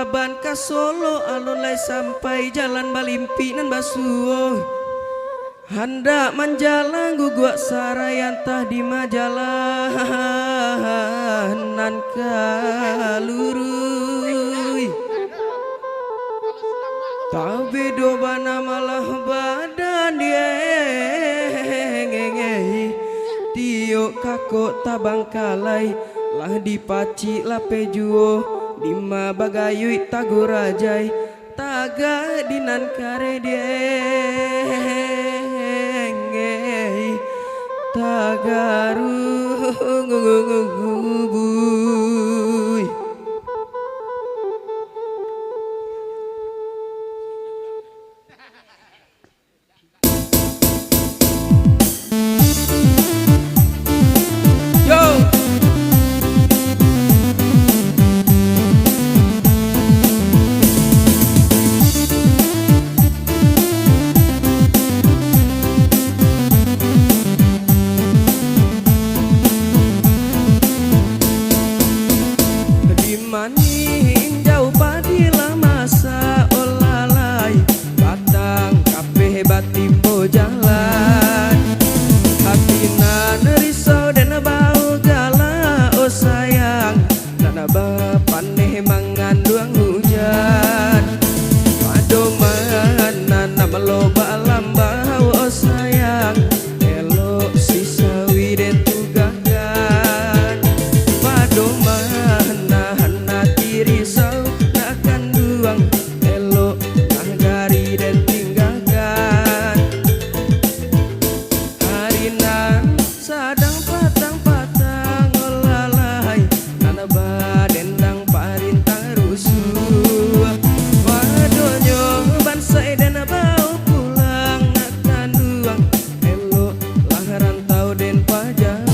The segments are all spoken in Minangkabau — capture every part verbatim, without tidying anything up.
Ban ka Solok alun lai sampai, jalan balimpik nan basuo. Handak manjalang guguak sarai, antah di ma jalan nan ka luruih. Tabedo bana malah badan dieng. Tiok kakok tabangkalai, lah dipacik lapeh juo, dima bagayuik tagurajai, tagak di nan kareh dieng, tagarubuih. Yo. Di manih injau padi lah masak, olah lai. Batang kapeh batimbo jalan. Hati nan risau den bau galak, oh sayang, nan bapaneh manganduang ujan. Padoman nan malobak lambau, oh sayang, elok si sawi den tugahkan. Padoman nahan ati risau nak kanduang, elok nagari den tinggakan. Ari nan sadang patang-patang, olah lai, nan badendang parintang rusuah. Padonyo bansaik den bau pulang nak kanduang, elok lah rantau den pajauah.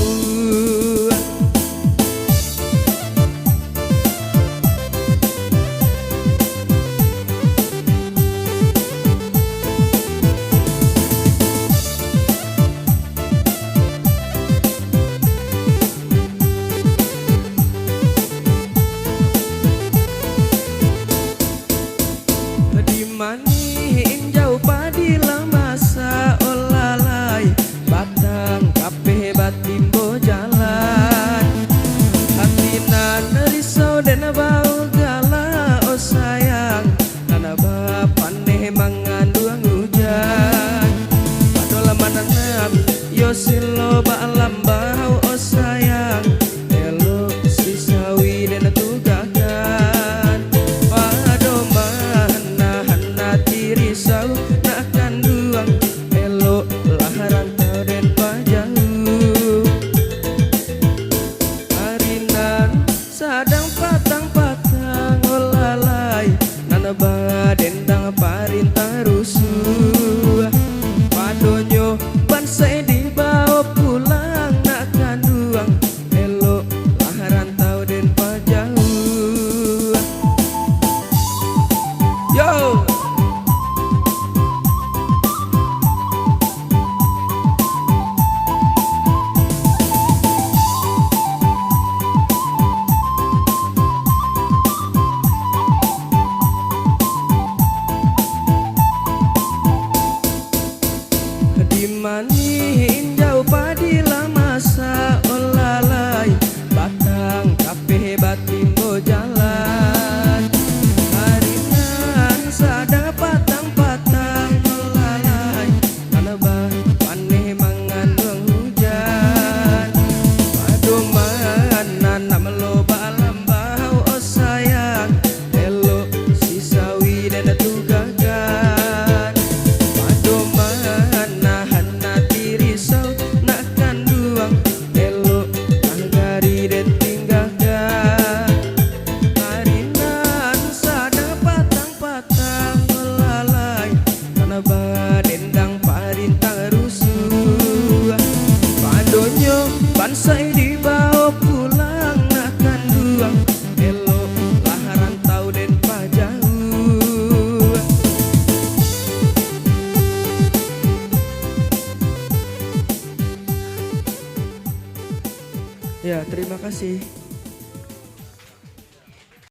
Di manih injau padi lah masak, olah lai, batang kapeh batimbo jalan. Hati nan risau den bau galak, oh sayang, nan bapaneh manganduang ujan. Padolah mananam, yo silobak lambau, oh sayang, elok si sawi den tugahkan. Padoman nahan ati risau nak kanduang, elok lah rantau den pajauah. Ari nan sadang patang-patang, olah lai, nan badendang parintang rusuah. Padonyo bansaik dibao pulang nak kanduang, elok lah rantau den pajauah. Yo! Di manih injau padi lah masak, olah lai, batang kapeh batimbo jalan. Ari nan sadang patang-patang, olah lai, nan bapaneh manganduang ujan. Padoman nan malobak lambau, oh sayang, elok si sawi den tugahkan. Padoman nahan ati risau nak kanduang, elok nagari den tinggakan. Ari nan sadang patang-patang, olah lai, nan badendang parintang rusuah. Padonyo bansaik dibao pulang nak kanduang, elok lah rantau den pajauah. Ya, terima kasih.